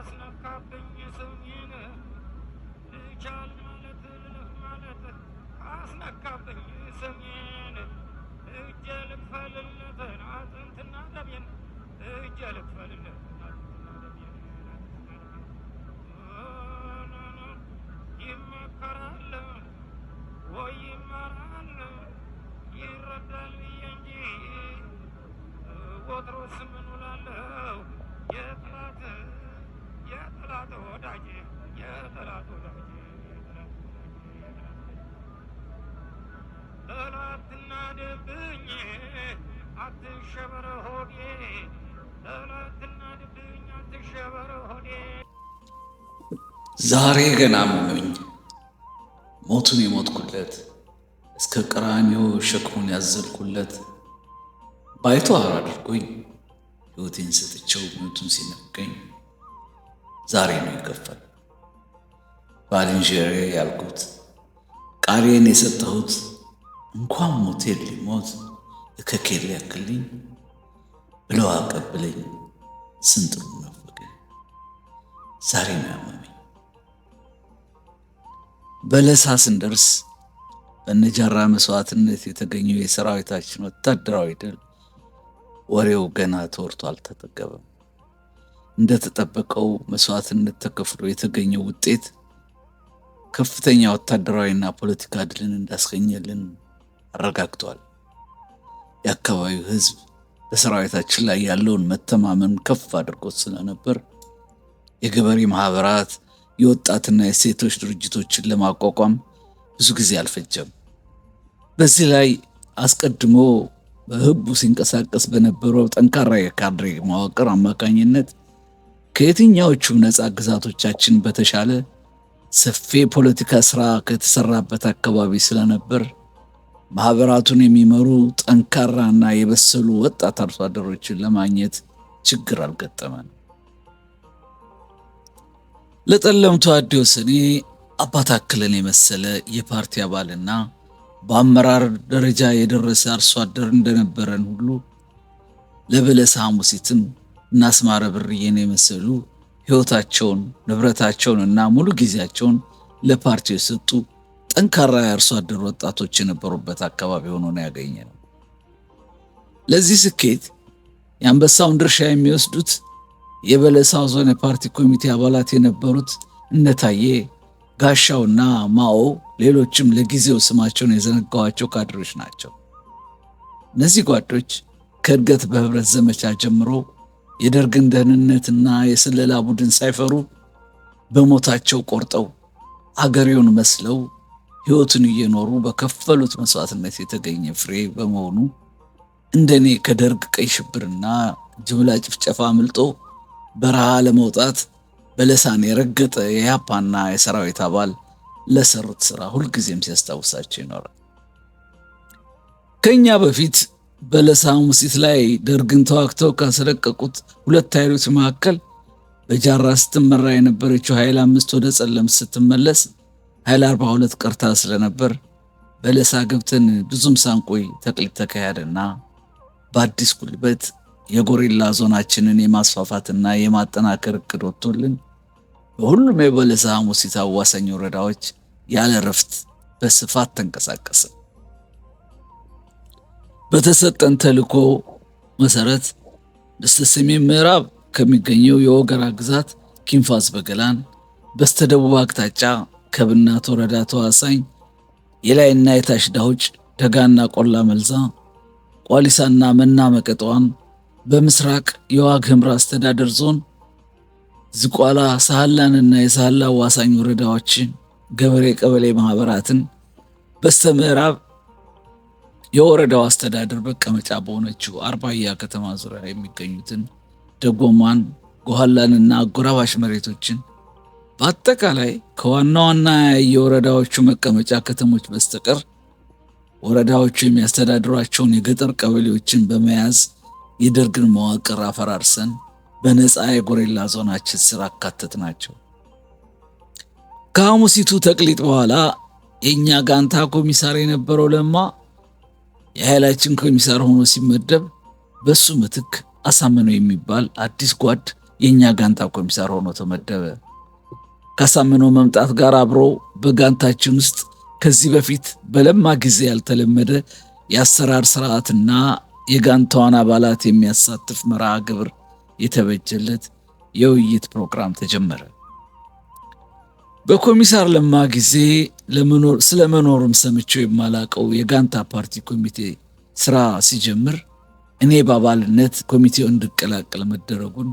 ካስነካብኝ ስሜን ልቻል ማለት ልለፍ ማለት ካስነካብኝ ስሜን እጄ ልክፈልለት አጥንትና ደሜን፣ እጄ ልክፈልለት አጥንትና ደሜን፣ አጥንትና ደሜን። ይመከራል ወይ ይማራል ይረዳል ብዬ እንጂ ወትሮስ ምን ውላለሁ የጠላት የጠላት ወዳጅ፣ የጠላት ወዳጅ፣ የጠላት ወዳጅ፣ የጠላት ወዳጅ። ጠላትና ድብኝ አትሸበር ሆዴ፣ ጠላትና ድብኝ አትሸበር ሆዴ። ዛሬ ገና አመመኝ። ሞቱን የሞትኩለት፣ እስከ ቀራንዮ ሸክሙን ያዘልኩለት ባይተዋር አድርጎኝ ሕይወቴን ሰጥቼው ሞቱን ሲነፍገኝ ዛሬ ነው የከፋኝ። ባልንጀሬ ያልኩት፣ ቃሌን የሰጠሁት እንኳን ሞቴን ሊሞት እከኬን ሊያክልኝ ብለው አቀብለኝ ስንጥሩ ናፈቀኝ። ዛሬ ነው ያመመኝ። በለሳ ስንደርስ በነጃራ መስዋዕትነት የተገኘው የሰራዊታችን ወታደራዊ ድል ወሬው ገና ተወርቶ አልተጠገበም። እንደተጠበቀው መስዋዕትነት ተከፍሎ የተገኘው ውጤት ከፍተኛ ወታደራዊና ፖለቲካ ድልን እንዳስገኘልን አረጋግጧል። የአካባቢው ሕዝብ በሰራዊታችን ላይ ያለውን መተማመን ከፍ አድርጎት ስለነበር የገበሬ ማህበራት፣ የወጣትና የሴቶች ድርጅቶችን ለማቋቋም ብዙ ጊዜ አልፈጀም። በዚህ ላይ አስቀድሞ በህቡ ሲንቀሳቀስ በነበረው ጠንካራ የካድሬ መዋቅር አማካኝነት ከየትኛዎቹም ነፃ ግዛቶቻችን በተሻለ ሰፊ የፖለቲካ ስራ ከተሰራበት አካባቢ ስለነበር ማህበራቱን የሚመሩ ጠንካራና የበሰሉ ወጣት አርሶ አደሮችን ለማግኘት ችግር አልገጠመን። ለጠለምቱ አዲ ወሰኔ አባት አክለን የመሰለ የፓርቲ አባልና በአመራር ደረጃ የደረሰ አርሶ አደር እንደነበረን ሁሉ ለበለሳ ሐሙሲትም እና አስማረ ብርዬን የመሰሉ ሕይወታቸውን፣ ንብረታቸውን እና ሙሉ ጊዜያቸውን ለፓርቲው የሰጡ ጠንካራ የአርሶ አደር ወጣቶች የነበሩበት አካባቢ ሆኖ ነው ያገኘነው። ለዚህ ስኬት የአንበሳውን ድርሻ የሚወስዱት የበለሳው ዞን የፓርቲ ኮሚቴ አባላት የነበሩት እነታዬ ጋሻውና ማኦ፣ ሌሎችም ለጊዜው ስማቸውን የዘነጋዋቸው ካድሬዎች ናቸው። እነዚህ ጓዶች ከእድገት በህብረት ዘመቻ ጀምሮ የደርግን ደህንነትና የስለላ ቡድን ሳይፈሩ በሞታቸው ቆርጠው አገሬውን መስለው ሕይወቱን እየኖሩ በከፈሉት መስዋዕትነት የተገኘ ፍሬ በመሆኑ እንደኔ ከደርግ ቀይ ሽብርና ጅምላ ጭፍጨፋ አምልጦ በረሃ ለመውጣት በለሳን የረገጠ የኢህአፓና የሰራዊት አባል ለሰሩት ስራ ሁልጊዜም ሲያስታውሳቸው ይኖራል። ከኛ በፊት በለሳ ሐሙሲት ላይ ደርግን ተዋግተው ካስለቀቁት ሁለት ኃይሎች መካከል በጃራ ስትመራ የነበረችው ኃይል 5 ወደ ጸለምት ስትመለስ ኃይል 42 ቀርታ ስለነበር በለሳ ገብተን ብዙም ሳንቆይ ተቅሊት ተካሄደና በአዲስ ጉልበት የጎሪላ ዞናችንን የማስፋፋትና የማጠናከር እቅድ ወጥቶልን በሁሉም የበለሳ ሐሙሲት አዋሳኝ ወረዳዎች ያለ እረፍት በስፋት ተንቀሳቀሰ። በተሰጠን ተልዕኮ መሰረት በስተሰሜን ምዕራብ ከሚገኘው የወገራ ግዛት ኪንፋዝ በገላን፣ በስተደቡብ አቅጣጫ ከብናት ወረዳ ተዋሳኝ የላይና የታች ዳውጭ፣ ደጋና ቆላ መልዛ፣ ቋሊሳና መና መቀጠዋን፣ በምስራቅ የዋግ ህምራ አስተዳደር ዞን ዝቋላ ሳህላንና የሳህላ አዋሳኝ ወረዳዎችን ገበሬ ቀበሌ ማህበራትን፣ በስተ ምዕራብ የወረዳው አስተዳደር መቀመጫ በሆነችው አርባያ ከተማ ዙሪያ የሚገኙትን ደጎማን፣ ጎሃላንና አጎራባሽ መሬቶችን፣ በአጠቃላይ ከዋና ዋና የወረዳዎቹ መቀመጫ ከተሞች በስተቀር ወረዳዎቹ የሚያስተዳድሯቸውን የገጠር ቀበሌዎችን በመያዝ የደርግን መዋቅር አፈራርሰን በነፃ የጎሬላ ዞናችን ስር አካተትናቸው። ከሐሙሲቱ ተቅሊጥ በኋላ የእኛ ጋንታ ኮሚሳር የነበረው ለማ የኃይላችን ኮሚሳር ሆኖ ሲመደብ በሱ ምትክ አሳምነው የሚባል አዲስ ጓድ የእኛ ጋንታ ኮሚሳር ሆኖ ተመደበ። ካሳምነው መምጣት ጋር አብሮ በጋንታችን ውስጥ ከዚህ በፊት በለማ ጊዜ ያልተለመደ የአሰራር ስርዓትና የጋንታዋን አባላት የሚያሳትፍ መርሃ ግብር የተበጀለት የውይይት ፕሮግራም ተጀመረ። በኮሚሳር ለማ ጊዜ ስለመኖሩም ሰምቼው የማላቀው የጋንታ ፓርቲ ኮሚቴ ስራ ሲጀምር እኔ በአባልነት ኮሚቴው እንድቀላቀል መደረጉን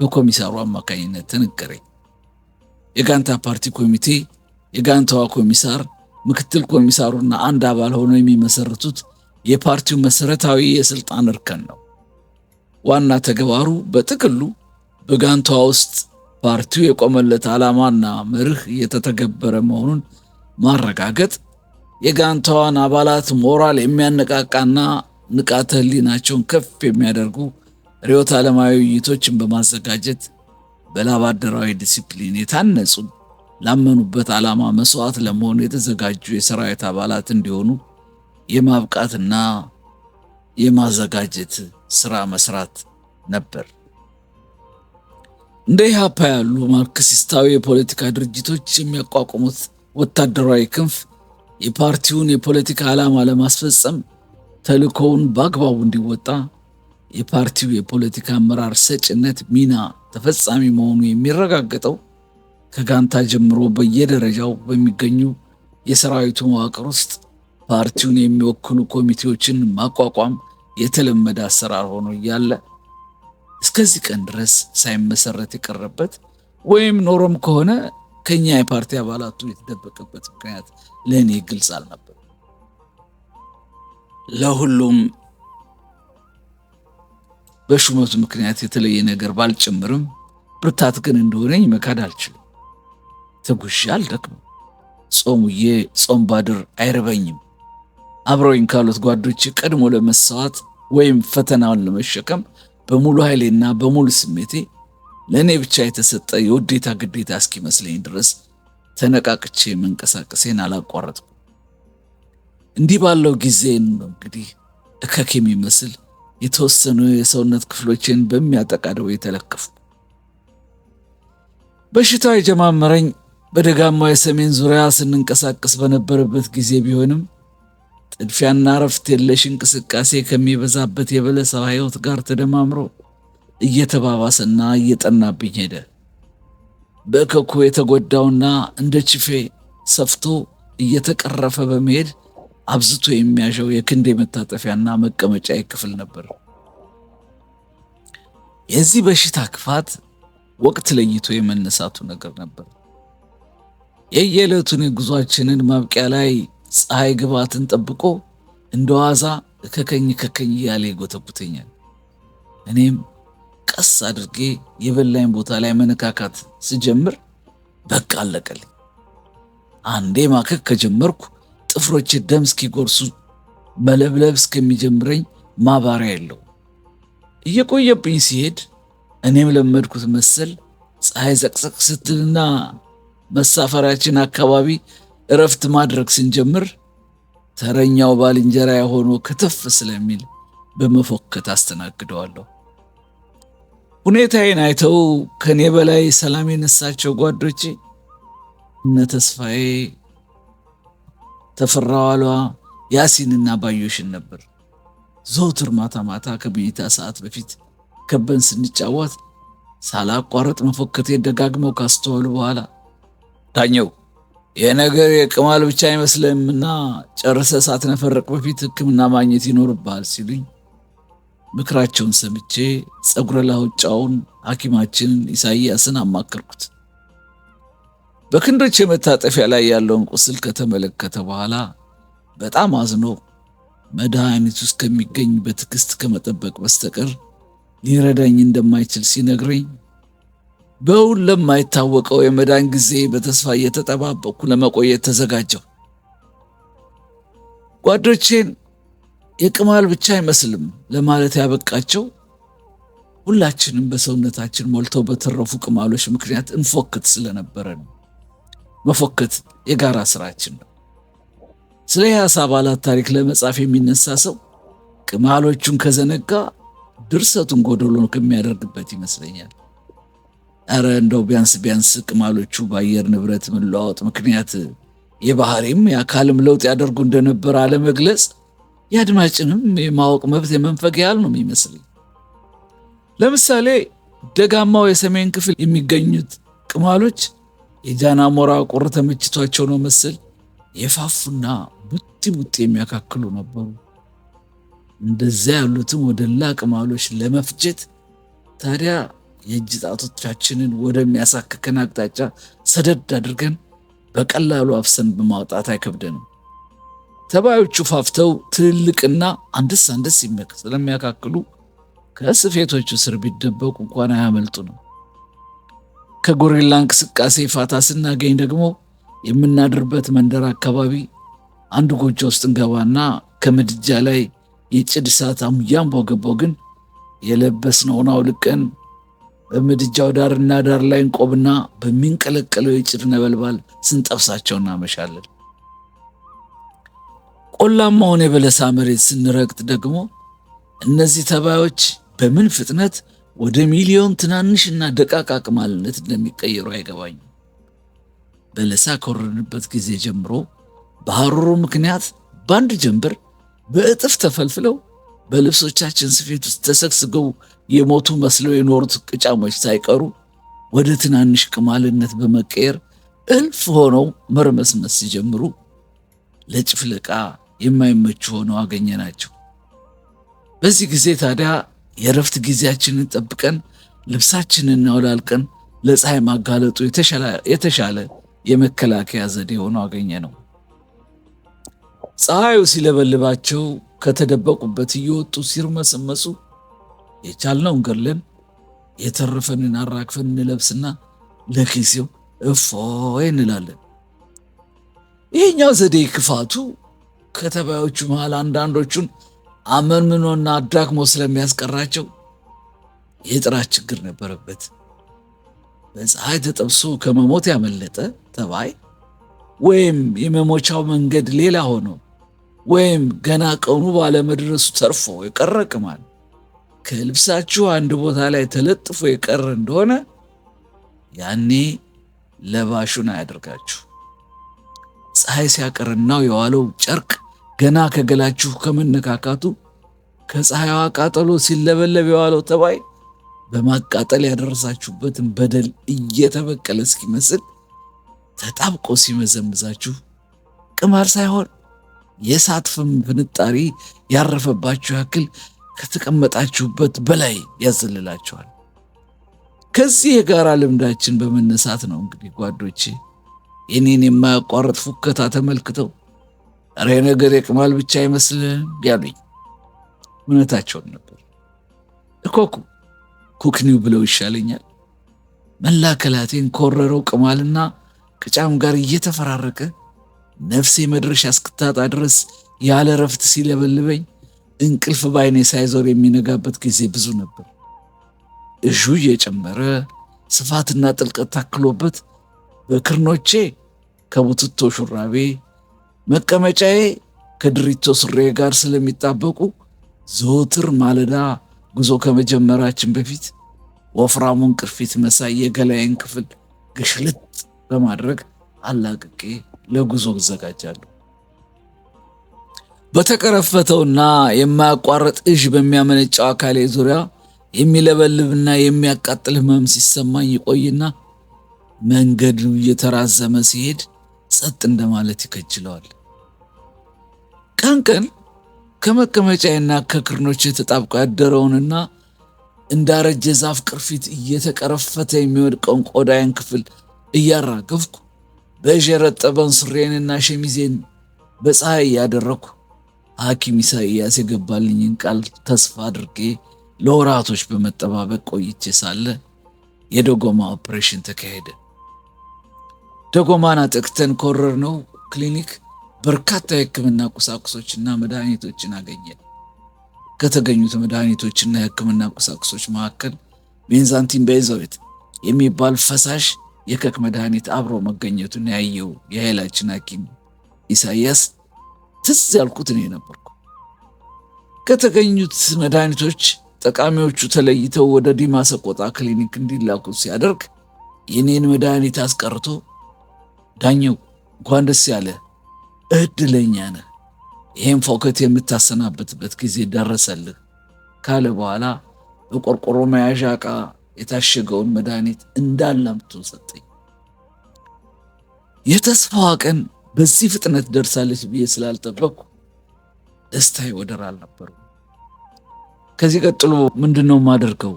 በኮሚሳሩ አማካኝነት ተነገረኝ። የጋንታ ፓርቲ ኮሚቴ የጋንታዋ ኮሚሳር፣ ምክትል ኮሚሳሩና አንድ አባል ሆነው የሚመሰርቱት የፓርቲው መሰረታዊ የስልጣን እርከን ነው። ዋና ተግባሩ በጥቅሉ በጋንታዋ ውስጥ ፓርቲው የቆመለት ዓላማና መርህ እየተተገበረ መሆኑን ማረጋገጥ፣ የጋንታዋን አባላት ሞራል የሚያነቃቃና ንቃተ ሕሊናቸውን ከፍ የሚያደርጉ ርዕዮተ ዓለማዊ ውይይቶችን በማዘጋጀት በላባደራዊ ዲሲፕሊን የታነጹ፣ ላመኑበት ዓላማ መስዋዕት ለመሆኑ የተዘጋጁ የሰራዊት አባላት እንዲሆኑ የማብቃትና የማዘጋጀት ስራ መስራት ነበር። እንደ ኢህአፓ ያሉ ማርክሲስታዊ የፖለቲካ ድርጅቶች የሚያቋቁሙት ወታደራዊ ክንፍ የፓርቲውን የፖለቲካ ዓላማ ለማስፈጸም ተልእኮውን በአግባቡ እንዲወጣ የፓርቲው የፖለቲካ አመራር ሰጭነት ሚና ተፈጻሚ መሆኑ የሚረጋገጠው ከጋንታ ጀምሮ በየደረጃው በሚገኙ የሰራዊቱ መዋቅር ውስጥ ፓርቲውን የሚወክሉ ኮሚቴዎችን ማቋቋም የተለመደ አሰራር ሆኖ እያለ እስከዚህ ቀን ድረስ ሳይመሰረት የቀረበት ወይም ኖሮም ከሆነ ከኛ የፓርቲ አባላቱ የተደበቀበት ምክንያት ለእኔ ግልጽ አልነበር። ለሁሉም በሹመቱ ምክንያት የተለየ ነገር ባልጨምርም ብርታት ግን እንደሆነኝ መካድ አልችልም። ተጉዤ አልደክምም። ጾሙዬ ጾም ባድር አይርበኝም። አብረውኝ ካሉት ጓዶቼ ቀድሞ ለመሰዋት ወይም ፈተናውን ለመሸከም በሙሉ ኃይሌና በሙሉ ስሜቴ ለእኔ ብቻ የተሰጠ የውዴታ ግዴታ እስኪመስለኝ ድረስ ተነቃቅቼ መንቀሳቀሴን አላቋረጥኩም። እንዲህ ባለው ጊዜ ነው እንግዲህ እከክ የሚመስል የተወሰኑ የሰውነት ክፍሎችን በሚያጠቃ ደዌ የተለከፍኩ። በሽታው የጀማመረኝ በደጋማው የሰሜን ዙሪያ ስንንቀሳቀስ በነበረበት ጊዜ ቢሆንም ጥድፊያና እረፍት የለሽ እንቅስቃሴ ከሚበዛበት የበለሳ ሕይወት ጋር ተደማምሮ እየተባባሰና እየጠናብኝ ሄደ። በእከኩ የተጎዳውና እንደ ችፌ ሰፍቶ እየተቀረፈ በመሄድ አብዝቶ የሚያሸው የክንዴ መታጠፊያና መቀመጫ ክፍል ነበር። የዚህ በሽታ ክፋት ወቅት ለይቶ የመነሳቱ ነገር ነበር። የየዕለቱን የጉዟችንን ማብቂያ ላይ ፀሐይ ግባትን ጠብቆ እንደ ዋዛ እከከኝ እከከኝ እያለ ይጎተጉተኛል። እኔም ቀስ አድርጌ የበላኝ ቦታ ላይ መነካካት ስጀምር በቃ አለቀልኝ። አንዴ ማከክ ከጀመርኩ ጥፍሮቼ ደም እስኪጎርሱ መለብለብ እስከሚጀምረኝ ማባሪያ የለው። እየቆየብኝ ሲሄድ እኔም ለመድኩት መሰል ፀሐይ ዘቅዘቅ ስትልና መሳፈሪያችን አካባቢ እረፍት ማድረግ ስንጀምር ተረኛው ባልንጀራ የሆኖ ክትፍ ስለሚል በመፎከት አስተናግደዋለሁ። ሁኔታዬን አይተው ከኔ በላይ ሰላም የነሳቸው ጓዶቼ እነ ተስፋዬ ተፈራዋሏ፣ ያሲንና ባዮሽን ነበር። ዘውትር ማታ ማታ ከመኝታ ሰዓት በፊት ከበን ስንጫወት ሳላቋርጥ መፎከቴ ደጋግመው ካስተዋሉ በኋላ ዳኘው ይህ ነገር የቅማል ብቻ አይመስልምና ጨርሰ ሳትነፈርቅ በፊት ሕክምና ማግኘት ይኖርብሃል ሲሉኝ ምክራቸውን ሰምቼ ጸጉረ ላውጫውን ሐኪማችንን ኢሳይያስን አማከርኩት። በክንዶች የመታጠፊያ ላይ ያለውን ቁስል ከተመለከተ በኋላ በጣም አዝኖ መድኃኒቱ እስከሚገኝ በትዕግስት ከመጠበቅ በስተቀር ሊረዳኝ እንደማይችል ሲነግረኝ በውል ለማይታወቀው የመዳን ጊዜ በተስፋ እየተጠባበቅኩ ለመቆየት ተዘጋጀሁ። ጓዶቼን የቅማል ብቻ አይመስልም ለማለት ያበቃቸው ሁላችንም በሰውነታችን ሞልተው በተረፉ ቅማሎች ምክንያት እንፎክት ስለነበረ ነው። መፎከት የጋራ ስራችን ነው። ስለ ኢህአሳ አባላት ታሪክ ለመጻፍ የሚነሳ ሰው ቅማሎቹን ከዘነጋ ድርሰቱን ጎደሎ ከሚያደርግበት ይመስለኛል። ኧረ እንደው ቢያንስ ቢያንስ ቅማሎቹ በአየር ንብረት መለዋወጥ ምክንያት የባህሪም የአካልም ለውጥ ያደርጉ እንደነበር አለመግለጽ የአድማጭንም የማወቅ መብት የመንፈግ ያህል ነው የሚመስለኝ። ለምሳሌ ደጋማው የሰሜን ክፍል የሚገኙት ቅማሎች የጃናሞራ ቁር ተመችቷቸው ነው መሰል የፋፉና ቡጢ ቡጢ የሚያካክሉ ነበሩ። እንደዚያ ያሉትም ወደላ ቅማሎች ለመፍጀት ታዲያ የእጅ ጣቶቻችንን ወደሚያሳክከን አቅጣጫ ሰደድ አድርገን በቀላሉ አፍሰን በማውጣት አይከብደንም። ተባዮቹ ፋፍተው ትልልቅና አንደስ አንደስ ስለሚያካክሉ ከስፌቶቹ ስር ቢደበቁ እንኳን አያመልጡንም። ከጎሪላ እንቅስቃሴ ፋታ ስናገኝ ደግሞ የምናድርበት መንደር አካባቢ አንድ ጎጆ ውስጥ እንገባና ከምድጃ ላይ የጭድ እሳት እያንቦገቦግን የለበስነውን አውልቀን በምድጃው ዳርና ዳር ላይ እንቆምና በሚንቀለቀለው የጭድ ነበልባል ስንጠብሳቸው እናመሻለን። ቆላማውን የበለሳ መሬት ስንረግጥ ደግሞ እነዚህ ተባዮች በምን ፍጥነት ወደ ሚሊዮን ትናንሽና ደቃቃ ቅማልነት እንደሚቀየሩ አይገባኝም። በለሳ ከወረድንበት ጊዜ ጀምሮ በሐሩሩ ምክንያት በአንድ ጀንበር በእጥፍ ተፈልፍለው በልብሶቻችን ስፌት ውስጥ ተሰግስገው የሞቱ መስለው የኖሩት ቅጫሞች ሳይቀሩ ወደ ትናንሽ ቅማልነት በመቀየር እልፍ ሆነው መርመስመስ ሲጀምሩ ለጭፍለቃ የማይመቹ ሆነው አገኘናቸው። በዚህ ጊዜ ታዲያ የእረፍት ጊዜያችንን ጠብቀን ልብሳችንን አውላልቀን ለፀሐይ ማጋለጡ የተሻለ የመከላከያ ዘዴ ሆኖ አገኘነው። ፀሐዩ ሲለበልባቸው ከተደበቁበት እየወጡ ሲርመሰመሱ የቻልነውን ገድለን የተረፈንን አራግፈን እንለብስና ለጊዜው እፎይ እንላለን። ይህኛው ዘዴ ክፋቱ ከተባዮቹ መሃል አንዳንዶቹን አመንምኖና አዳክሞ ስለሚያስቀራቸው የጥራት ችግር ነበረበት። በፀሐይ ተጠብሶ ከመሞት ያመለጠ ተባይ ወይም የመሞቻው መንገድ ሌላ ሆኖ ወይም ገና ቀኑ ባለመድረሱ ተርፎ የቀረ ቅማል ከልብሳችሁ አንድ ቦታ ላይ ተለጥፎ የቀረ እንደሆነ ያኔ ለባሹን አያደርጋችሁ። ፀሐይ ሲያቀርናው የዋለው ጨርቅ ገና ከገላችሁ ከመነካካቱ ከፀሐይዋ ቃጠሎ ሲለበለብ የዋለው ተባይ በማቃጠል ያደረሳችሁበትን በደል እየተበቀለ እስኪመስል ተጣብቆ ሲመዘምዛችሁ ቅማል ሳይሆን የእሳት ፍም ፍንጣሪ ያረፈባችሁ ያክል ከተቀመጣችሁበት በላይ ያዘልላችኋል። ከዚህ የጋራ ልምዳችን በመነሳት ነው እንግዲህ ጓዶቼ የኔን የማያቋርጥ ፉከታ ተመልክተው ኧረ ነገር የቅማል ብቻ አይመስልም ያሉኝ። እውነታቸውን ነበር። እኮኩ ኩክኒው ብለው ይሻለኛል። መላከላቴን ኮረረው ቅማልና ቅጫም ጋር እየተፈራረቀ ነፍሴ መድረሻ እስክታጣ ድረስ ያለ ረፍት ሲለበልበኝ እንቅልፍ ባይኔ ሳይዞር የሚነጋበት ጊዜ ብዙ ነበር። እዡ እየጨመረ ስፋትና ጥልቀት ታክሎበት በክርኖቼ ከቡትቶ ሹራቤ መቀመጫዬ ከድሪቶ ሱሬ ጋር ስለሚጣበቁ ዘወትር ማለዳ ጉዞ ከመጀመራችን በፊት ወፍራሙን ቅርፊት መሳይ የገላዬን ክፍል ግሽልጥ በማድረግ አላቅቄ ለጉዞ እዘጋጃለሁ። በተቀረፈተውና የማያቋርጥ እዥ በሚያመነጨው አካሌ ዙሪያ የሚለበልብና የሚያቃጥል ህመም ሲሰማኝ ይቆይና መንገዱ እየተራዘመ ሲሄድ ጸጥ እንደማለት ይከጅለዋል። ቀን ቀን ከመቀመጫዬና ከክርኖች ተጣብቆ ያደረውንና እንዳረጀ ዛፍ ቅርፊት እየተቀረፈተ የሚወድቀውን ቆዳዬን ክፍል እያራገፍኩ በእዥ የረጠበውን ሱሬንና ሸሚዜን በፀሐይ እያደረኩ ሐኪም ኢሳይያስ የገባልኝን ቃል ተስፋ አድርጌ ለወራቶች በመጠባበቅ ቆይቼ ሳለ የደጎማ ኦፕሬሽን ተካሄደ። ደጎማን አጠቅተን ከወረድነው ክሊኒክ በርካታ የሕክምና ቁሳቁሶችና መድኃኒቶችን አገኘን። ከተገኙት መድኃኒቶችና የሕክምና ቁሳቁሶች መካከል benzathine benzoate የሚባል ፈሳሽ የከክ መድኃኒት አብሮ መገኘቱን ያየው የኃይላችን ሐኪም ኢሳይያስ ትዝ ያልኩት እኔ ነበርኩ። ከተገኙት መድኃኒቶች ጠቃሚዎቹ ተለይተው ወደ ዲማ ሰቆጣ ክሊኒክ እንዲላኩ ሲያደርግ የኔን መድኃኒት አስቀርቶ ዳኘው እንኳን ደስ ያለህ፣ እድለኛ ነህ፣ ይህም ፎከት የምታሰናበትበት ጊዜ ደረሰልህ ካለ በኋላ በቆርቆሮ መያዣ ዕቃ የታሸገውን መድኃኒት እንዳለ አምጥቶ ሰጠኝ። የተስፋዋ ቀን በዚህ ፍጥነት ደርሳለች ብዬ ስላልጠበቅኩ ደስታዬ ወደር አልነበረም። ከዚህ ቀጥሎ ምንድን ነው የማደርገው?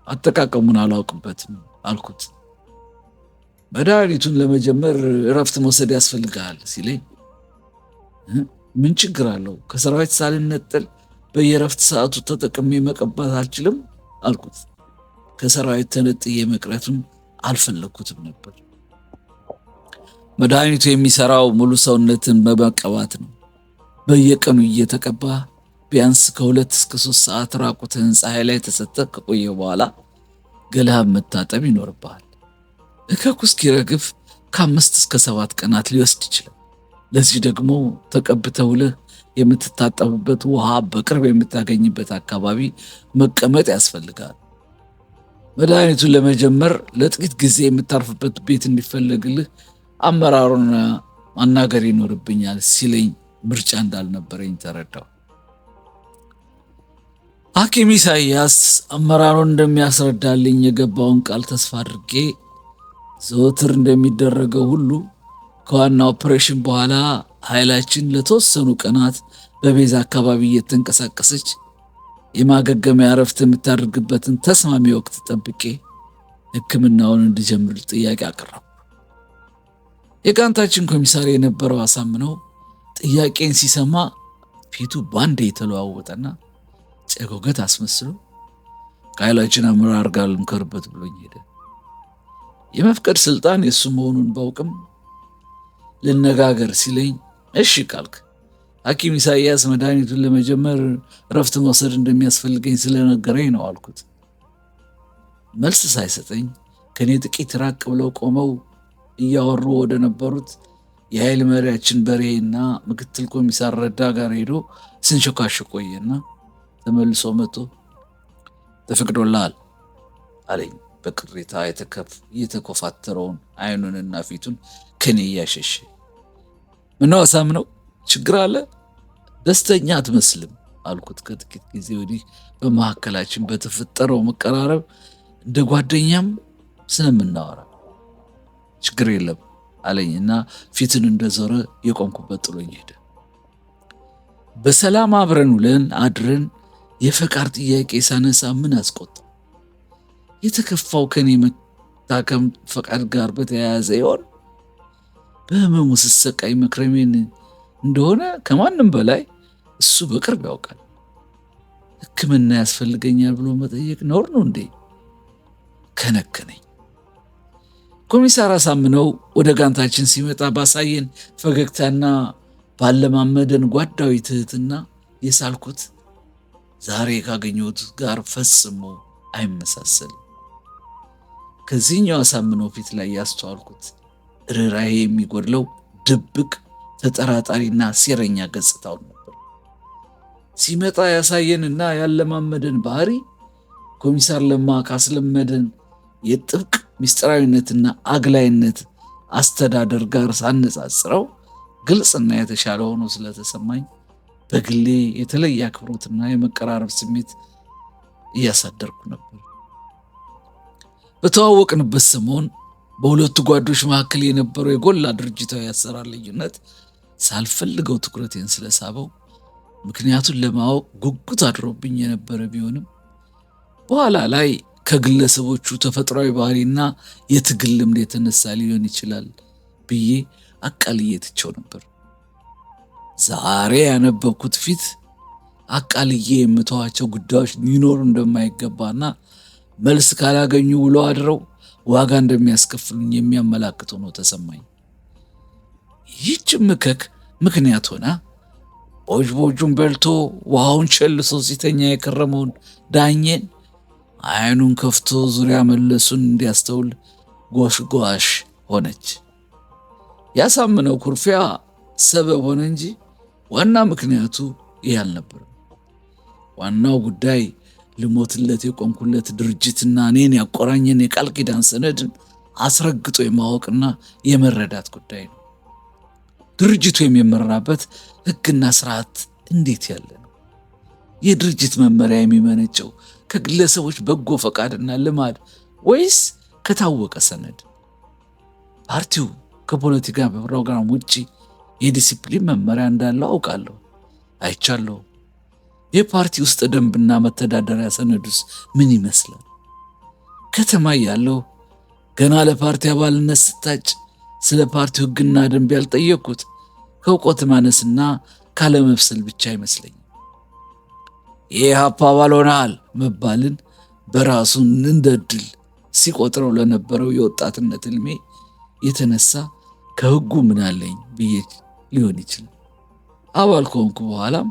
አጠቃቀሙን አላውቅበትም አልኩት። መድኃኒቱን ለመጀመር እረፍት መውሰድ ያስፈልግሃል ሲለኝ፣ ምን ችግር አለው? ከሰራዊት ሳልነጠል በየእረፍት ሰዓቱ ተጠቅሜ መቀባት አልችልም አልኩት። ከሰራዊት ተነጥዬ መቅረቱን አልፈለግኩትም ነበር። መድኃኒቱ የሚሰራው ሙሉ ሰውነትን በመቀባት ነው። በየቀኑ እየተቀባ ቢያንስ ከ2 እስከ 3 ሰዓት ራቁትህን ፀሐይ ላይ ተሰጥተህ ከቆየ በኋላ ገላህን መታጠብ ይኖርብሃል። እከኩ እስኪረግፍ ከ5 እስከ 7 ቀናት ሊወስድ ይችላል። ለዚህ ደግሞ ተቀብተህ ውለህ የምትታጠብበት ውሃ በቅርብ የምታገኝበት አካባቢ መቀመጥ ያስፈልጋል። መድኃኒቱን ለመጀመር ለጥቂት ጊዜ የምታርፍበት ቤት እንዲፈለግልህ አመራሩን ማናገር ይኖርብኛል ሲለኝ ምርጫ እንዳልነበረኝ ተረዳሁ። ሐኪም ኢሳያስ አመራሩን እንደሚያስረዳልኝ የገባውን ቃል ተስፋ አድርጌ ዘወትር እንደሚደረገው ሁሉ ከዋና ኦፕሬሽን በኋላ ኃይላችን ለተወሰኑ ቀናት በቤዛ አካባቢ እየተንቀሳቀሰች የማገገሚያ እረፍት የምታደርግበትን ተስማሚ ወቅት ጠብቄ ሕክምናውን እንድጀምር ጥያቄ አቀረብኩ። የጋንታችን ኮሚሳሪ የነበረው አሳምነው ጥያቄን ሲሰማ ፊቱ ባንዴ የተለዋወጠና ጨጎገት አስመስሎ ከኃይላችን አመራር ጋር ልምከርበት ብሎኝ ሄደ። የመፍቀድ ስልጣን የእሱ መሆኑን ባውቅም ልነጋገር ሲለኝ እሺ ካልክ ሐኪም ኢሳያስ መድኃኒቱን ለመጀመር እረፍት መውሰድ እንደሚያስፈልገኝ ስለነገረኝ ነው አልኩት። መልስ ሳይሰጠኝ ከኔ ጥቂት ራቅ ብለው ቆመው እያወሩ ወደ ነበሩት የኃይል መሪያችን በርሄና ምክትል ኮሚሳር ረዳ ጋር ሄዶ ስንሸኳሸ ቆየና ተመልሶ መጥቶ ተፈቅዶልሃል አለኝ። በቅሬታ የተኮፋተረውን አይኑንና ፊቱን ከኔ እያሸሸ፣ ምነው አሳምነው ችግር አለ? ደስተኛ አትመስልም አልኩት። ከጥቂት ጊዜ ወዲህ በመካከላችን በተፈጠረው መቀራረብ እንደ ጓደኛም ስለምናወራ። ችግር የለም አለኝ እና ፊትን እንደዞረ የቆምኩበት ጥሎኝ ሄደ። በሰላም አብረን ውለን አድረን የፈቃድ ጥያቄ ሳነሳ ምን አስቆጣው? የተከፋው ከኔ መታከም ፈቃድ ጋር በተያያዘ ይሆን? በህመሙ ስሰቃይ መክረሜን እንደሆነ ከማንም በላይ እሱ በቅርብ ያውቃል። ሕክምና ያስፈልገኛል ብሎ መጠየቅ ነውር ነው እንዴ? ከነከነኝ። ኮሚሳር አሳምነው ወደ ጋንታችን ሲመጣ ባሳየን ፈገግታና ባለማመደን ጓዳዊ ትህትና የሳልኩት ዛሬ ካገኘሁት ጋር ፈጽሞ አይመሳሰልም። ከዚህኛው አሳምነው ፊት ላይ ያስተዋልኩት ርኅራኄ የሚጎድለው ድብቅ ተጠራጣሪና ሴረኛ ገጽታውን ነበር። ሲመጣ ያሳየንና ያለማመደን ባህሪ ኮሚሳር ለማ ካስለመደን የጥብቅ ምስጢራዊነትና አግላይነት አስተዳደር ጋር ሳነጻጽረው ግልጽና የተሻለ ሆኖ ስለተሰማኝ በግሌ የተለየ አክብሮትና የመቀራረብ ስሜት እያሳደርኩ ነበር። በተዋወቅንበት ሰሞን በሁለቱ ጓዶች መካከል የነበረው የጎላ ድርጅታዊ አሰራር ልዩነት ሳልፈልገው ትኩረቴን ስለሳበው ምክንያቱን ለማወቅ ጉጉት አድሮብኝ የነበረ ቢሆንም በኋላ ላይ ከግለሰቦቹ ተፈጥሯዊ ባህሪና የትግል ልምድ የተነሳ ሊሆን ይችላል ብዬ አቃልዬ ትቼው ነበር። ዛሬ ያነበብኩት ፊት አቃልዬ የምተዋቸው ጉዳዮች ሊኖሩ እንደማይገባና መልስ ካላገኙ ውሎ አድረው ዋጋ እንደሚያስከፍሉኝ የሚያመላክት ሆኖ ተሰማኝ። ይህች ምከክ ምክንያት ሆና ቦጅቦጁን በልቶ ውሃውን ቸልሶ ሲተኛ የከረመውን ዳኘን አይኑን ከፍቶ ዙሪያ መለሱን እንዲያስተውል ጎሽጓሽ ሆነች። ያሳምነው ኩርፊያ ሰበብ ሆነ እንጂ ዋና ምክንያቱ ይህ አልነበረም። ዋናው ጉዳይ ልሞትለት የቆምኩለት ድርጅትና እኔን ያቆራኘን የቃል ኪዳን ሰነድን አስረግጦ የማወቅና የመረዳት ጉዳይ ነው። ድርጅቱ የሚመራበት ሕግና ስርዓት እንዴት ያለ ነው? የድርጅት መመሪያ የሚመነጨው ከግለሰቦች በጎ ፈቃድና ልማድ ወይስ ከታወቀ ሰነድ? ፓርቲው ከፖለቲካ ፕሮግራም ውጪ የዲሲፕሊን መመሪያ እንዳለው አውቃለሁ፣ አይቻለሁ። የፓርቲ ውስጥ ደንብና መተዳደሪያ ሰነዱስ ምን ይመስላል? ከተማ ያለው ገና ለፓርቲ አባልነት ስታጭ ስለ ፓርቲው ሕግና ደንብ ያልጠየቅኩት ከእውቀት ማነስና ካለመብሰል ብቻ አይመስለኝም። የኢህአፓ አባል ሆነሃል መባልን በራሱ እንደ ድል ሲቆጥረው ለነበረው የወጣትነት ዕድሜ የተነሳ ከሕጉ ምን አለኝ ብዬ ሊሆን ይችላል። አባል ከሆንኩ በኋላም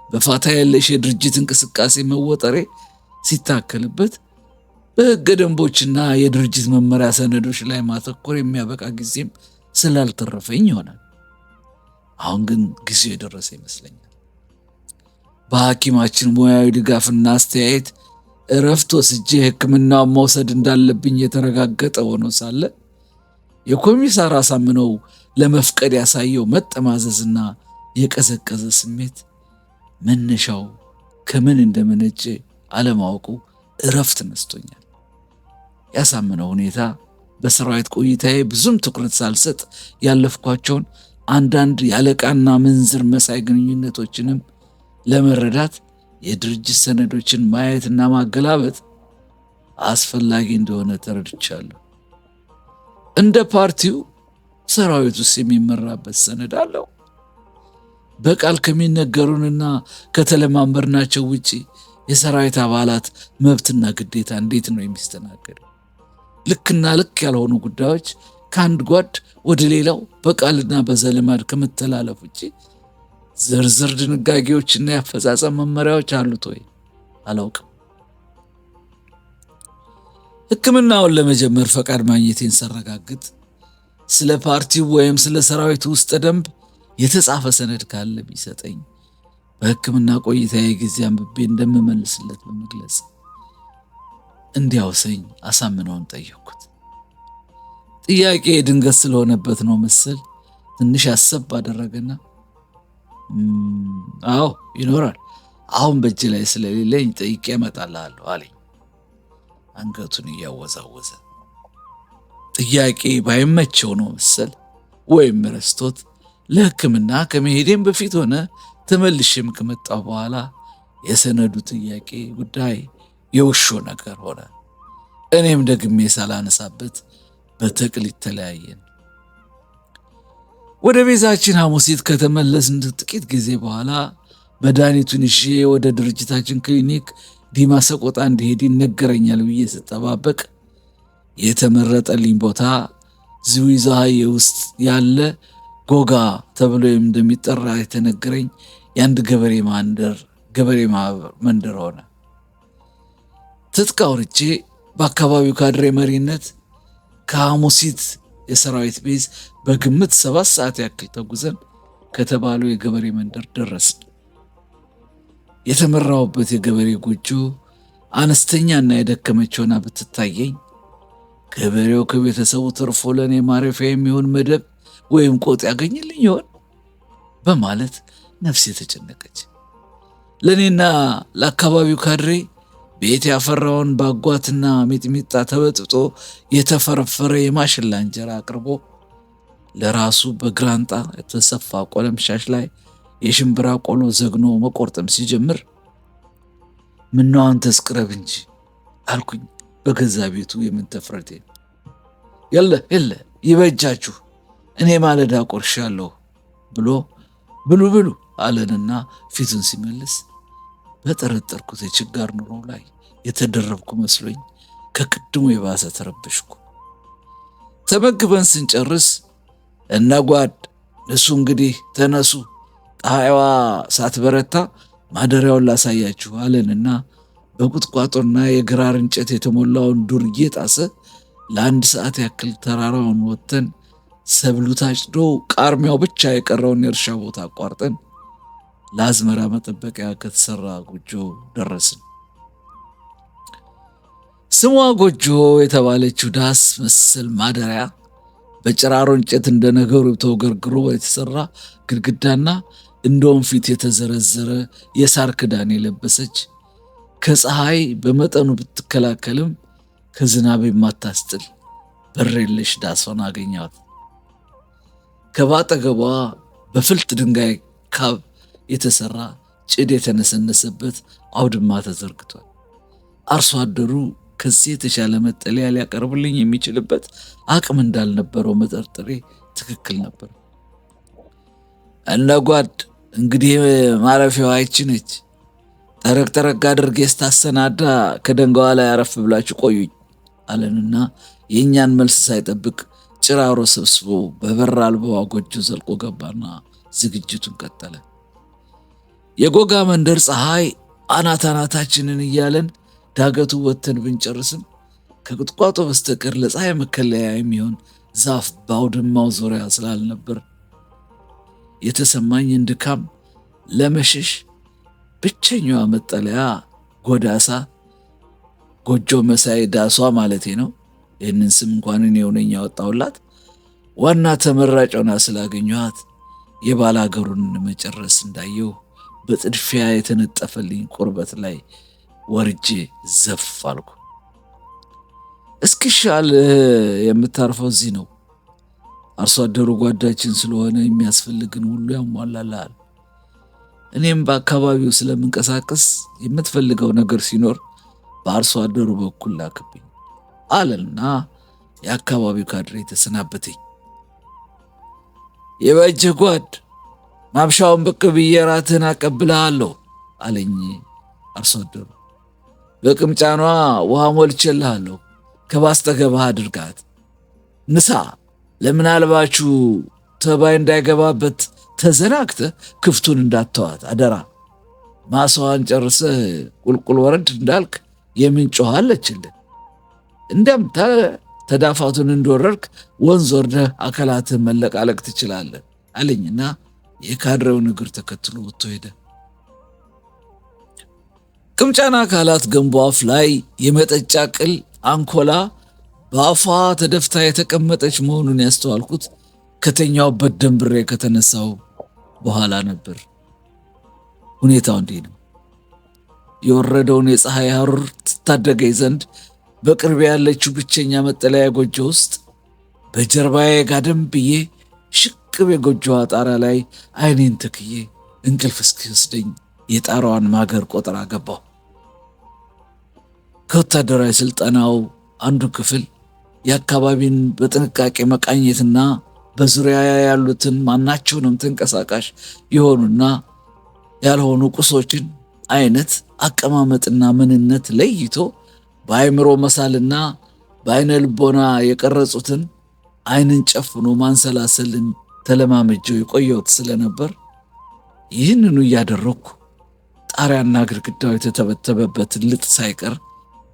በፋታ የለሽ የድርጅት እንቅስቃሴ መወጠሬ ሲታከልበት በሕገ ደንቦችና የድርጅት መመሪያ ሰነዶች ላይ ማተኮር የሚያበቃ ጊዜም ስላልተረፈኝ ይሆናል። አሁን ግን ጊዜው የደረሰ ይመስለኛል። በሐኪማችን ሙያዊ ድጋፍና አስተያየት እረፍት ወስጄ ሕክምናውን መውሰድ እንዳለብኝ የተረጋገጠ ሆኖ ሳለ የኮሚሳር አሳምነው ለመፍቀድ ያሳየው መጠማዘዝና የቀዘቀዘ ስሜት መነሻው ከምን እንደመነጨ አለማወቁ እረፍት ነስቶኛል። ያሳምነው ሁኔታ በሰራዊት ቆይታዬ ብዙም ትኩረት ሳልሰጥ ያለፍኳቸውን አንዳንድ የአለቃና ምንዝር መሳይ ግንኙነቶችንም ለመረዳት የድርጅት ሰነዶችን ማየትና ማገላበጥ አስፈላጊ እንደሆነ ተረድቻለሁ። እንደ ፓርቲው ሰራዊት ውስጥ የሚመራበት ሰነድ አለው። በቃል ከሚነገሩንና ከተለማመድናቸው ውጪ የሰራዊት አባላት መብትና ግዴታ እንዴት ነው የሚስተናገደው? ልክና ልክ ያልሆኑ ጉዳዮች ከአንድ ጓድ ወደ ሌላው በቃልና በዘልማድ ከመተላለፍ ውጪ ዝርዝር ድንጋጌዎችና የአፈጻጸም መመሪያዎች አሉት ወይ? አላውቅም። ሕክምናውን ለመጀመር ፈቃድ ማግኘቴን ሳረጋግጥ ስለ ፓርቲው ወይም ስለ ሰራዊቱ ውስጥ ደንብ የተጻፈ ሰነድ ካለ ቢሰጠኝ በሕክምና ቆይታዬ ጊዜ አንብቤ እንደምመልስለት በመግለጽ እንዲያውሰኝ አሳምነውን ጠየቅኩት። ጥያቄ ድንገት ስለሆነበት ነው መሰል ትንሽ አሰብ አደረገና አዎ ይኖራል፣ አሁን በእጅ ላይ ስለሌለኝ ጠይቄ እመጣልሃለሁ አለኝ አንገቱን እያወዛወዘ። ጥያቄ ባይመቸው ነው መሰል ወይም ረስቶት ለሕክምና ከመሄዴም በፊት ሆነ ተመልሼም ከመጣሁ በኋላ የሰነዱ ጥያቄ ጉዳይ የውሾ ነገር ሆነ። እኔም ደግሜ ሳላነሳበት በተቅሊት ተለያየን። ወደ ቤዛችን ሐሙሲት ከተመለስን ጥቂት ጊዜ በኋላ መድኃኒቱን ይዤ ወደ ድርጅታችን ክሊኒክ ዲማ ሰቆጣ እንዲሄድ ይነገረኛል ብዬ ስጠባበቅ የተመረጠልኝ ቦታ ዝዊዛሃዬ ውስጥ ያለ ጎጋ ተብሎ እንደሚጠራ የተነገረኝ የአንድ ገበሬ መንደር ሆነ። ትጥቅ አውርጄ በአካባቢው ካድሬ መሪነት ከሐሙሲት የሰራዊት base በግምት 7 ሰዓት ያክል ተጉዘን ከተባለው የገበሬ መንደር ደረስን። የተመራውበት የገበሬ ጎጆ አነስተኛና የደከመች ሆና ብትታየኝ ገበሬው ከቤተሰቡ ተርፎ ለእኔ ማረፊያ የሚሆን መደብ ወይም ቆጥ ያገኝልኝ ይሆን በማለት ነፍሴ ተጨነቀች። ለእኔና ለአካባቢው ካድሬ ቤት ያፈራውን ባጓትና ሚጥሚጣ ተበጥብጦ የተፈረፈረ የማሽላ እንጀራ አቅርቦ ለራሱ በግራንጣ የተሰፋ ቆለም ሻሽ ላይ የሽምብራ ቆሎ ዘግኖ መቆርጠም ሲጀምር ምነው አንተስ ቅረብ እንጂ አልኩኝ በገዛ ቤቱ የምንተፍረቴ። የለ የለ ይበጃችሁ፣ እኔ ማለዳ ቆርሻለሁ ብሎ ብሉ ብሉ አለንና ፊቱን ሲመልስ በጠረጠርኩት የችጋር ኑሮ ላይ የተደረብኩ መስሎኝ ከቅድሙ የባሰ ተረበሽኩ። ተመግበን ስንጨርስ እነ ጓድ እሱ እንግዲህ ተነሱ፣ ፀሐይዋ ሳትበረታ ማደሪያውን ላሳያችሁ አለንና በቁጥቋጦና የግራር እንጨት የተሞላውን ዱር እየጣሰ ለ1 ሰዓት ያክል ተራራውን ወጥተን ሰብሉ ታጭዶ ቃርሚያው ብቻ የቀረውን የእርሻ ቦታ አቋርጠን ለአዝመራ መጠበቂያ ከተሰራ ጎጆ ደረስን። ስሟ ጎጆ የተባለችው ዳስ መሰል ማደሪያ በጭራሮ እንጨት እንደ ነገሩ ተወገርግሮ የተሰራ ግድግዳና እንደ ወንፊት የተዘረዘረ የሳር ክዳን የለበሰች፣ ከፀሐይ በመጠኑ ብትከላከልም ከዝናብ የማታስጥል በር የለሽ ዳስ ሆና አገኘኋት። ከባጠገቧ በፍልጥ ድንጋይ ካብ የተሰራ ጭድ የተነሰነሰበት አውድማ ተዘርግቷል። አርሶ አደሩ ከዚህ የተሻለ መጠለያ ሊያቀርብልኝ የሚችልበት አቅም እንዳልነበረው መጠርጠሬ ትክክል ነበር። እነ ጓድ፣ እንግዲህ ማረፊያዋ ይቺ ነች። ጠረቅ ጠረቅ አድርጌ ስታሰናዳ ከደንጋዋ ላይ አረፍ ብላችሁ ቆዩኝ አለንና የእኛን መልስ ሳይጠብቅ ጭራሮ ሰብስቦ በበር አልባዋ ጎጆ ዘልቆ ገባና ዝግጅቱን ቀጠለ። የጎጋ መንደር ፀሐይ አናት አናታችንን እያለን ዳገቱ ወጥተን ብንጨርስም ከቁጥቋጦ በስተቀር ለፀሐይ መከለያ የሚሆን ዛፍ በአውድማው ዙሪያ ስላልነበር የተሰማኝን ድካም ለመሸሽ ብቸኛዋ መጠለያ ጎዳሳ ጎጆ መሳይ ዳሷ ማለቴ ነው። ይህንን ስም እንኳን እኔው ነኝ ያወጣሁላት። ዋና ተመራጭ ሆና ስላገኘኋት የባላገሩን መጨረስ እንዳየሁ በጥድፊያ የተነጠፈልኝ ቁርበት ላይ ወርጄ ዘፍ አልኩ። እስኪሻል የምታርፈው እዚህ ነው። አርሶ አደሩ ጓዳችን ስለሆነ የሚያስፈልግን ሁሉ ያሟላልሃል። እኔም በአካባቢው ስለምንቀሳቀስ የምትፈልገው ነገር ሲኖር በአርሶ አደሩ በኩል ላክብኝ አለና የአካባቢው ካድሬ ተሰናበተኝ። የበጀህ ጓድ፣ ማምሻውን ብቅ ብዬ ራትህን አቀብልሃለሁ አለኝ አርሶ አደሩ። በቅምጫኗ ውሃ ሞልቼልሃለሁ፣ ከባስተገባህ አድርጋት። ንሳ ለምናልባችሁ ተባይ እንዳይገባበት ተዘናግተህ ክፍቱን እንዳተዋት አደራ። ማሳዋን ጨርሰህ ቁልቁል ወረድ እንዳልክ የምንጭ ውሃ አለችልህ። እንዲያም ተዳፋቱን እንደወረድክ ወንዝ ወርደህ አካላትህን መለቃለቅ ትችላለህ አለኝና የካድሬውን እግር ተከትሎ ወጥቶ ሄደ። ቅምጫና አካላት ገንቦ አፍ ላይ የመጠጫ ቅል አንኮላ በአፏ ተደፍታ የተቀመጠች መሆኑን ያስተዋልኩት ከተኛውበት ደንብሬ ከተነሳው በኋላ ነበር። ሁኔታው እንዲህ ነው። የወረደውን የፀሐይ ሐሩር ትታደገኝ ዘንድ በቅርብ ያለችው ብቸኛ መጠለያ ጎጆ ውስጥ በጀርባዬ ጋደም ብዬ ሽቅብ የጎጆዋ ጣራ ላይ አይኔን ተክዬ እንቅልፍ እስኪወስደኝ የጣራዋን ማገር ቆጠራ ገባሁ። ከወታደራዊ ስልጠናው አንዱ ክፍል የአካባቢን በጥንቃቄ መቃኘትና በዙሪያ ያሉትን ማናቸውንም ተንቀሳቃሽ የሆኑና ያልሆኑ ቁሶችን አይነት፣ አቀማመጥና ምንነት ለይቶ በአእምሮ መሳልና በአይነ ልቦና የቀረጹትን አይንን ጨፍኖ ማንሰላሰልን ተለማመጀው የቆየሁት ስለነበር ይህንኑ እያደረግኩ ጣሪያና ግድግዳው የተተበተበበትን ልጥ ሳይቀር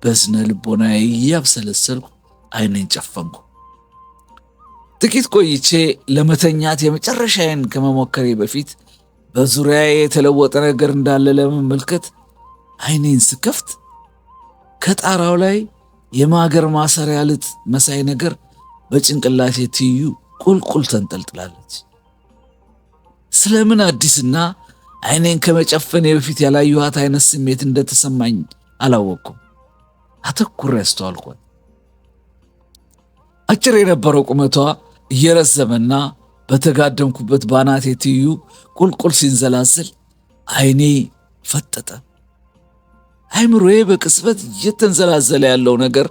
በዝነ ልቦና እያብሰለሰልኩ አይንን ጨፈንኩ። ጥቂት ቆይቼ ለመተኛት የመጨረሻዬን ከመሞከሬ በፊት በዙሪያዬ የተለወጠ ነገር እንዳለ ለመመልከት አይኔን ስከፍት ከጣራው ላይ የማገር ማሰሪያ ልጥ መሳይ ነገር በጭንቅላቴ ትይዩ ቁልቁል ተንጠልጥላለች። ስለምን አዲስና አይኔን ከመጨፈኔ በፊት ያላየኋት አይነት ስሜት እንደተሰማኝ አላወቅኩም። አተኩሬ ያስተዋልኳት። አጭር የነበረው ቁመቷ እየረዘመና በተጋደምኩበት ባናቴ ትይዩ ቁልቁል ሲንዘላዝል አይኔ ፈጠጠ። አይምሮዬ በቅጽበት እየተንዘላዘለ ያለው ነገር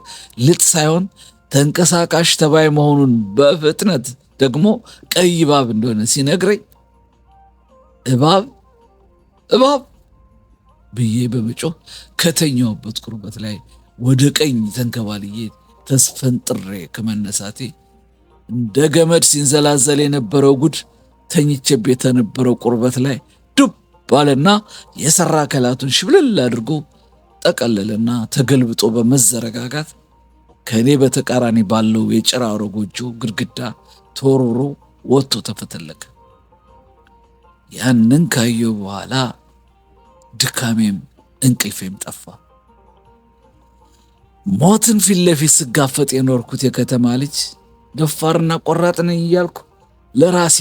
ልጥ ሳይሆን ተንቀሳቃሽ ተባይ መሆኑን፣ በፍጥነት ደግሞ ቀይ እባብ እንደሆነ ሲነግረኝ እባብ እባብ ብዬ በመጮህ ከተኛሁበት ቁርበት ላይ ወደ ቀኝ ተንከባልዬ ተስፈንጥሬ ከመነሳቴ እንደ ገመድ ሲንዘላዘል የነበረው ጉድ ተኝቼበት የነበረው ቁርበት ላይ ዱብ አለና የሰራ አካላቱን ሽብልል አድርጎ ጠቀለለና ተገልብጦ በመዘረጋጋት ከእኔ በተቃራኒ ባለው የጭራሮ ጎጆ ግድግዳ ተወርውሮ ወጥቶ ተፈተለከ። ያንን ካየሁ በኋላ ድካሜም እንቅልፌም ጠፋ። ሞትን ፊት ለፊት ስጋፈጥ የኖርኩት የከተማ ልጅ ደፋርና ቆራጥ ነኝ እያልኩ ለራሴ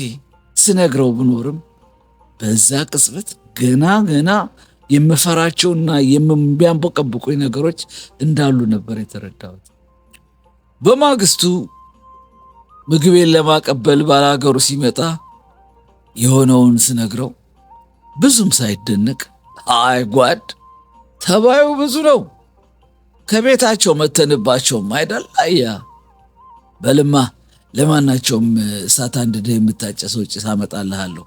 ስነግረው ብኖርም በዛ ቅጽበት ገና ገና የምፈራቸውና የሚያንቦቀብቁኝ ነገሮች እንዳሉ ነበር የተረዳሁት። በማግስቱ ምግቤን ለማቀበል ባላገሩ ሲመጣ የሆነውን ስነግረው ብዙም ሳይደነቅ አይ ጓድ፣ ተባዩ ብዙ ነው፣ ከቤታቸው መተንባቸውም አይደል አያ፣ በልማ ለማናቸውም እሳት አንድደህ የምታጨሰው ጭስ አመጣልሃለሁ፣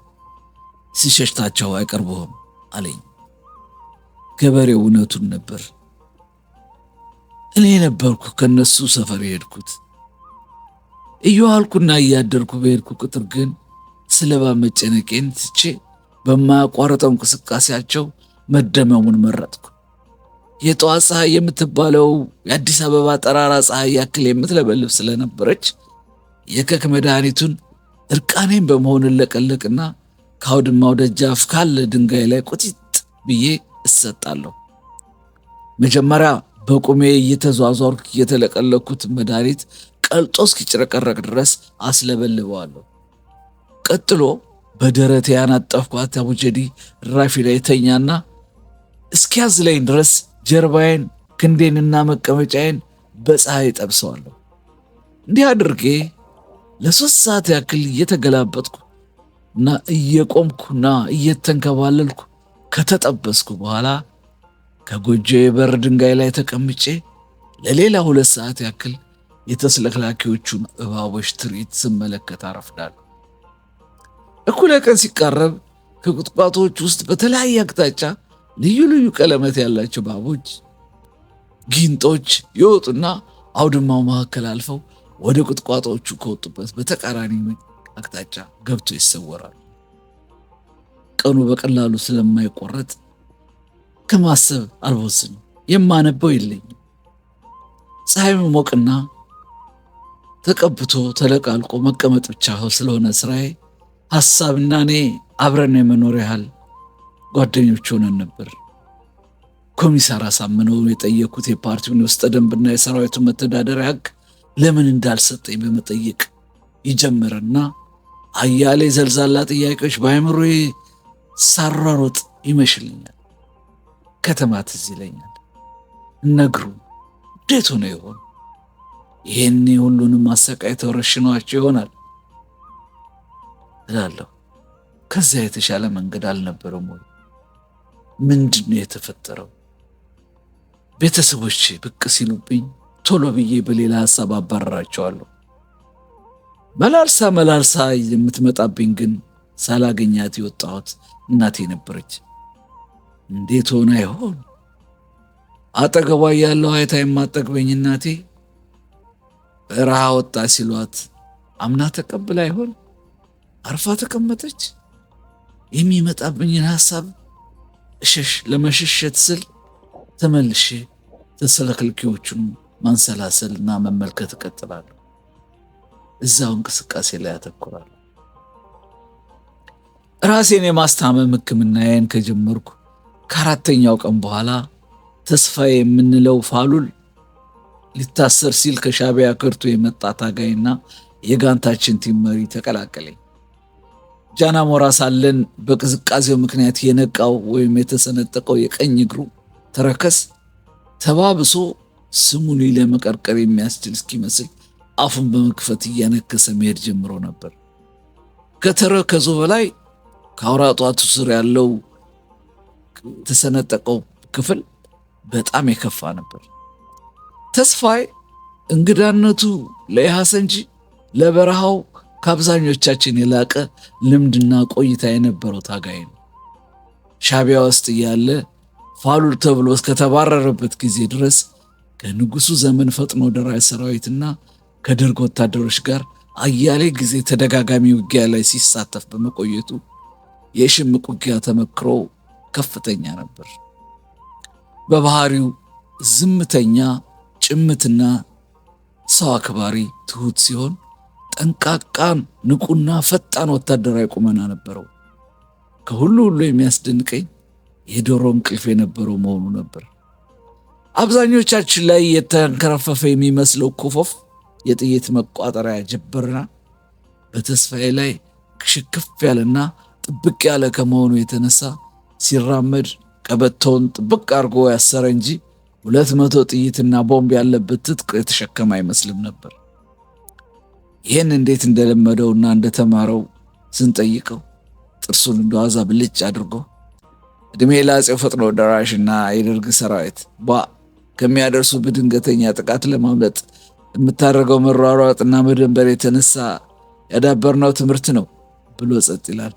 ሲሸሽታቸው አይቀርቡህም አለኝ። ገበሬው እውነቱን ነበር። እኔ ነበርኩ ከነሱ ሰፈር የሄድኩት። እየዋልኩና እያደርኩ በሄድኩ ቁጥር ግን ስለ እባብ መጨነቄን ትቼ በማያቋርጠው እንቅስቃሴያቸው መደመሙን መረጥኩ። የጠዋት ፀሐይ የምትባለው የአዲስ አበባ ጠራራ ፀሐይ ያክል የምትለበልብ ስለነበረች የከክ መድኃኒቱን እርቃኔን በመሆን እለቀለቅና ከአውድማው ደጃፍ ካለ ድንጋይ ላይ ቁጢጥ ብዬ እሰጣለሁ። መጀመሪያ በቁሜ እየተዟዟርኩ እየተለቀለኩት መድኃኒት ቀልጦ እስኪጭረቀረቅ ድረስ አስለበልበዋለሁ። ቀጥሎ በደረቴ ያናጠፍኳት አቡጀዲ ራፊ ላይ ተኛና እስኪያዝለኝ ድረስ ጀርባዬን፣ ክንዴንና መቀመጫዬን በፀሐይ ጠብሰዋለሁ። እንዲህ አድርጌ ለ3 ሰዓት ያክል እየተገላበጥኩ እና እየቆምኩና እየተንከባለልኩ ከተጠበስኩ በኋላ ከጎጆ የበር ድንጋይ ላይ ተቀምጬ ለሌላ 2 ሰዓት ያክል የተስለክላኪዎቹን እባቦች ትርኢት ስመለከት አረፍዳለሁ። እኩለ ቀን ሲቃረብ ከቁጥቋጦዎች ውስጥ በተለያየ አቅጣጫ ልዩ ልዩ ቀለመት ያላቸው እባቦች፣ ጊንጦች ይወጡና አውድማው መካከል አልፈው ወደ ቁጥቋጦዎቹ ከወጡበት በተቃራኒ አቅጣጫ ገብቶ ይሰወራሉ። ቀኑ በቀላሉ ስለማይቆረጥ ከማሰብ አልቦዝንም። የማነበው የለኝም። ፀሐይ መሞቅና ተቀብቶ ተለቃልቆ መቀመጥ ብቻ ስለሆነ ስራዬ ሀሳብና እኔ አብረን የመኖር ያህል ጓደኞች ሆነን ነበር። ኮሚሳር አሳምነው የጠየኩት የፓርቲውን የውስጠ ደንብና የሰራዊቱን መተዳደሪያ ሕግ ለምን እንዳልሰጠኝ በመጠየቅ ይጀምርና አያሌ ዘልዛላ ጥያቄዎች በአእምሮዬ ሳሯሮጥ ይመሽልኛል። ከተማ ትዝ ይለኛል። እነግሩ እንዴት ሆነ ይሆን? ይህኔ ሁሉንም አሰቃይተው ረሽነዋቸው ይሆናል እላለሁ። ከዚያ የተሻለ መንገድ አልነበረም ወይ? ምንድን ነው የተፈጠረው? ቤተሰቦቼ ብቅ ሲሉብኝ ቶሎ ብዬ በሌላ ሀሳብ አባረራቸዋለሁ። መላልሳ መላልሳ የምትመጣብኝ ግን ሳላገኛት የወጣሁት እናቴ ነበረች። እንዴት ሆና ይሆን? አጠገቧ ያለው አይታ የማጠግበኝ እናቴ በረሃ ወጣ ሲሏት አምና ተቀብላ ይሆን? አርፋ ተቀመጠች? የሚመጣብኝን ሀሳብ እሸሽ ለመሸሸት ስል ተመልሼ ተሰለክልኪዎቹን ማንሰላሰልና መመልከት እቀጥላለሁ። እዛው እንቅስቃሴ ላይ አተኩራለሁ። ራሴን የማስታመም ሕክምናዬን ከጀመርኩ ከአራተኛው ቀን በኋላ ተስፋዬ የምንለው ፋሉል ሊታሰር ሲል ከሻዕቢያ ከድቶ የመጣ ታጋይና የጋንታችን team መሪ ተቀላቀለኝ። ጃናሞራ ሳለን በቅዝቃዜው ምክንያት የነቃው ወይም የተሰነጠቀው የቀኝ እግሩ ተረከዝ ተባብሶ ስሙኒ ለመቀርቀር የሚያስችል እስኪመስል አፉን በመክፈት እያነከሰ መሄድ ጀምሮ ነበር። ከተረከዙ በላይ ከአውራ ጣቱ ስር ያለው የተሰነጠቀው ክፍል በጣም የከፋ ነበር። ተስፋዬ እንግዳነቱ ለኢሐሰ እንጂ ለበረሃው ከአብዛኞቻችን የላቀ ልምድና ቆይታ የነበረው ታጋይ ነው። ሻዕቢያ ውስጥ እያለ ፋሉል ተብሎ እስከተባረረበት ጊዜ ድረስ ከንጉሱ ዘመን ፈጥኖ ደራሽ ሰራዊትና ከደርግ ወታደሮች ጋር አያሌ ጊዜ ተደጋጋሚ ውጊያ ላይ ሲሳተፍ በመቆየቱ የሽምቅ ውጊያ ተመክሮ ከፍተኛ ነበር። በባህሪው ዝምተኛ፣ ጭምትና ሰው አክባሪ ትሁት ሲሆን ጠንቃቃን፣ ንቁና ፈጣን ወታደራዊ ቁመና ነበረው። ከሁሉ ሁሉ የሚያስደንቀኝ የዶሮ እንቅልፍ የነበረው መሆኑ ነበር። አብዛኞቻችን ላይ የተንከረፈፈ የሚመስለው ኮፈፍ የጥይት መቋጠሪያ ጀበርና በተስፋዬ ላይ ክሽክፍ ያለና ጥብቅ ያለ ከመሆኑ የተነሳ ሲራመድ ቀበቶውን ጥብቅ አድርጎ ያሰረ እንጂ 200 ጥይትና ቦምብ ያለበት ትጥቅ የተሸከመ አይመስልም ነበር። ይህን እንዴት እንደለመደውና እንደተማረው ስንጠይቀው ጥርሱን እንደዋዛ ብልጭ አድርጎ እድሜ ለአፄው ፈጥኖ ደራሽና የደርግ ሰራዊት ቧ ከሚያደርሱ በድንገተኛ ጥቃት ለማምለጥ የምታደርገው መሯሯጥና መደንበር የተነሳ ያዳበርነው ትምህርት ነው ብሎ ጸጥ ይላል።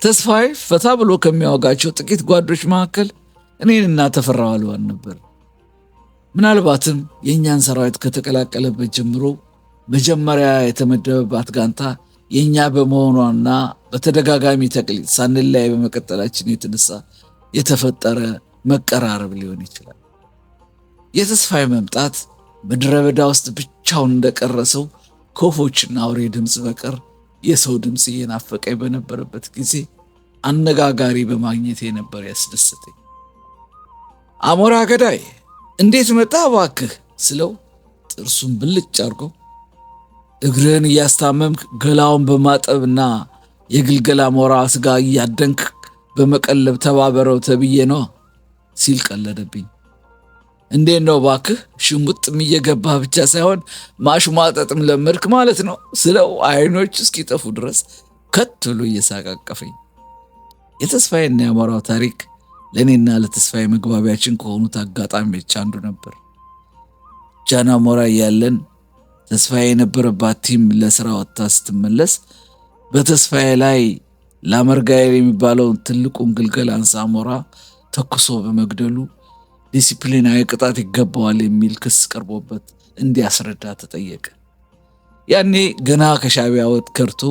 ተስፋዬ ፈታ ብሎ ከሚያወጋቸው ጥቂት ጓዶች መካከል እኔንና ተፈራ ዋልዋን ነበር። ምናልባትም የእኛን ሰራዊት ከተቀላቀለበት ጀምሮ መጀመሪያ የተመደበባት ጋንታ የእኛ በመሆኗና በተደጋጋሚ ተቅሊት ሳንለያይ በመቀጠላችን የተነሳ የተፈጠረ መቀራረብ ሊሆን ይችላል። የተስፋዬ መምጣት ምድረ በዳ ውስጥ ብቻውን እንደቀረ ሰው ከወፎችና አውሬ ድምፅ በቀር የሰው ድምፅ እየናፈቀኝ በነበረበት ጊዜ አነጋጋሪ በማግኘቴ ነበር ያስደሰተኝ። አሞራ ገዳይ እንዴት መጣ እባክህ ስለው ጥርሱን ብልጭ አድርጎ እግርህን እያስታመምክ ገላውን በማጠብና የግልገል አሞራ ስጋ እያደንክ በመቀለብ ተባበረው ተብዬ ነው ሲል ቀለደብኝ። እንዴት ነው እባክህ ሽሙጥም እየገባህ ብቻ ሳይሆን ማሽሟጠጥም ለመድክ ማለት ነው ስለው አይኖች እስኪጠፉ ድረስ ከት ብሎ እየሳቃቀፈኝ። የተስፋዬና የአሞራው ታሪክ ለእኔና ለተስፋዬ መግባቢያችን ከሆኑት አጋጣሚዎች አንዱ ነበር። ጃና ሞራ እያለን ተስፋዬ የነበረባት team ለስራ ወጥታ ስትመለስ በተስፋዬ ላይ ላመርጋይል የሚባለውን ትልቁን ግልገል አንሳ አሞራ ተኩሶ በመግደሉ ዲሲፕሊናዊ ቅጣት ይገባዋል የሚል ክስ ቀርቦበት እንዲያስረዳ ተጠየቀ። ያኔ ገና ከሻዕቢያ ወጥ ከርቶ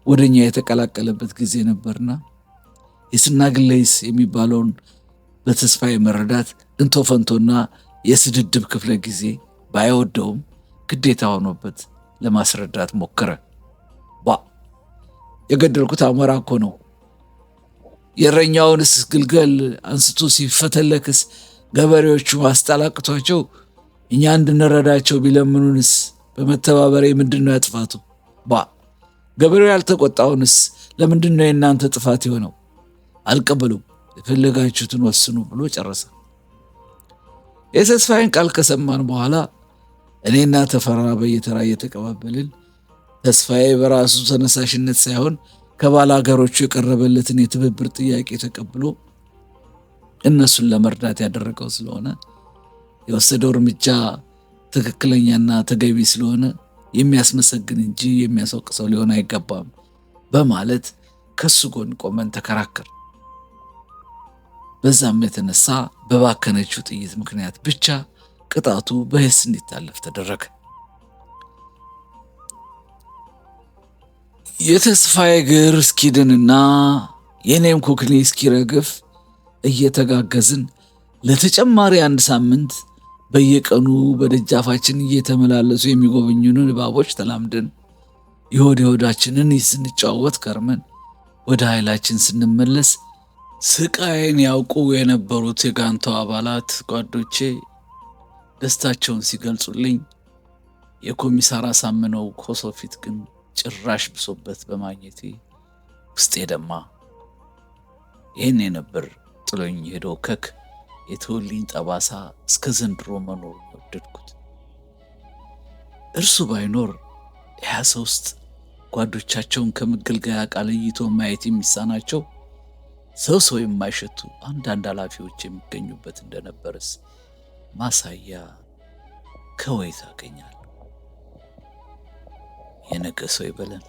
ወደኛ የተቀላቀለበት ጊዜ ነበርና የስናግለይስ የሚባለውን በተስፋዬ መረዳት እንቶ ፈንቶና የስድድብ ክፍለ ጊዜ ባይወደውም ግዴታ ሆኖበት ለማስረዳት ሞከረ። ባ የገደልኩት አሞራ እኮ ነው። የእረኛውንስ ግልገል አንስቶ ሲፈተለክስ ገበሬዎቹ ማስጠላቅቷቸው እኛ እንድንረዳቸው ቢለምኑንስ በመተባበሬ ምንድን ነው ያጥፋቱ? ባ ገበሬው ያልተቆጣውንስ ለምንድን ነው የእናንተ ጥፋት የሆነው? አልቀበሉም፣ የፈለጋችሁትን ወስኑ ብሎ ጨረሰ። የተስፋዬን ቃል ከሰማን በኋላ እኔና ተፈራ በየተራ እየተቀባበልን ተስፋዬ በራሱ ተነሳሽነት ሳይሆን ከባላገሮቹ የቀረበለትን የትብብር ጥያቄ ተቀብሎ እነሱን ለመርዳት ያደረገው ስለሆነ የወሰደው እርምጃ ትክክለኛና ተገቢ ስለሆነ የሚያስመሰግን እንጂ የሚያስወቅሰው ሊሆን አይገባም በማለት ከሱ ጎን ቆመን ተከራከር። በዛም የተነሳ በባከነችው ጥይት ምክንያት ብቻ ቅጣቱ በሂስ እንዲታለፍ ተደረገ። የተስፋዬ እግር እስኪድንና የኔም ኩክኒ እስኪረግፍ እየተጋገዝን ለተጨማሪ አንድ ሳምንት በየቀኑ በደጃፋችን እየተመላለሱ የሚጎበኙንን እባቦች ተላምደን የሆድ የሆዳችንን ስንጨዋወት ከርመን ወደ ኃይላችን ስንመለስ ስቃይን ያውቁ የነበሩት የጋንታው አባላት ጓዶቼ ደስታቸውን ሲገልጹልኝ የኮሚሳር አሳምነው ኮሶ ፊት ግን ጭራሽ ብሶበት በማግኘቴ ውስጤ ደማ። ይህን የነበር ጥሎኝ ሄዶ ከክ የተወልኝ ጠባሳ እስከ ዘንድሮ መኖር ወደድኩት። እርሱ ባይኖር ኢህአሰ ውስጥ ጓዶቻቸውን ከመገልገያ ዕቃ ለይቶ ማየት የሚሳናቸው ሰው ሰው የማይሸቱ አንዳንድ ኃላፊዎች የሚገኙበት እንደነበርስ ማሳያ ከወይት አገኛለሁ? የነገ ሰው ይበለን።